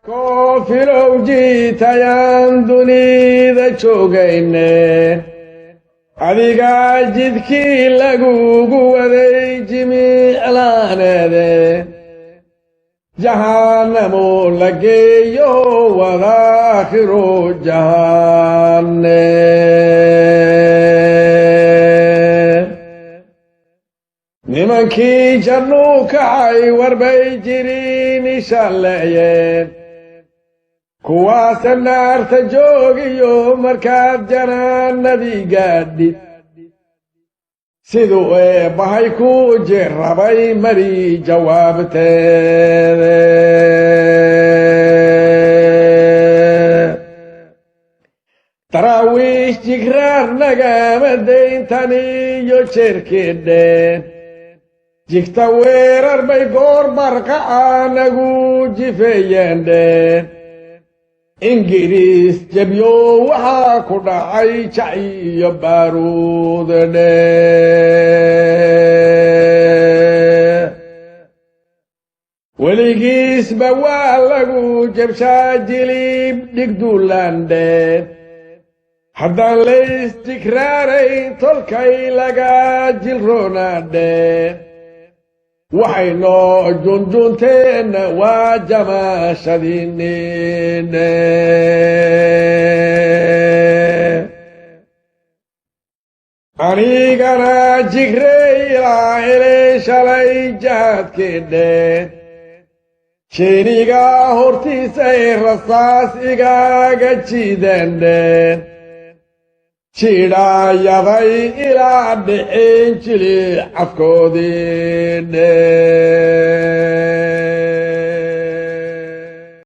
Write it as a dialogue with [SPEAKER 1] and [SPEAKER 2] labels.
[SPEAKER 1] Koofilow jiitayaan dunida joogayne, adigaa jidkii lagugu waday jimiclaaneede, jahanamo la geeyo wadaakhiru jahanne. Nimankii jannuu kacay warbay jiriin ishalleeyeen, kuwaase naarta joogiyo markaad janaanadii gaadhid, siduu eebbahay ku jirrabay mari jawaabteede. Daraawiish jigraar nagama dayntan iyo jeerkeedhe, jigta weerar bay goor barqaca nagu jifeeyeendhe. Ingiriis jebyo waxaa ku dhacay jac iyo baaruud dhe. Weligiisba waa lagu jebshaa jilib dhigduulandhe, haddaan laysjigraarayn tolkay laga jilroonaadhe. Waxay noo junjunteenna waa jamaashadiinine. Anigana jigrey ilaa helay shalay jaadkeedhe, jeeniga hortiisay rasaas igaaga jiidendhe, jidhaayaday ilaa dhicin jili cafkoodii dhe.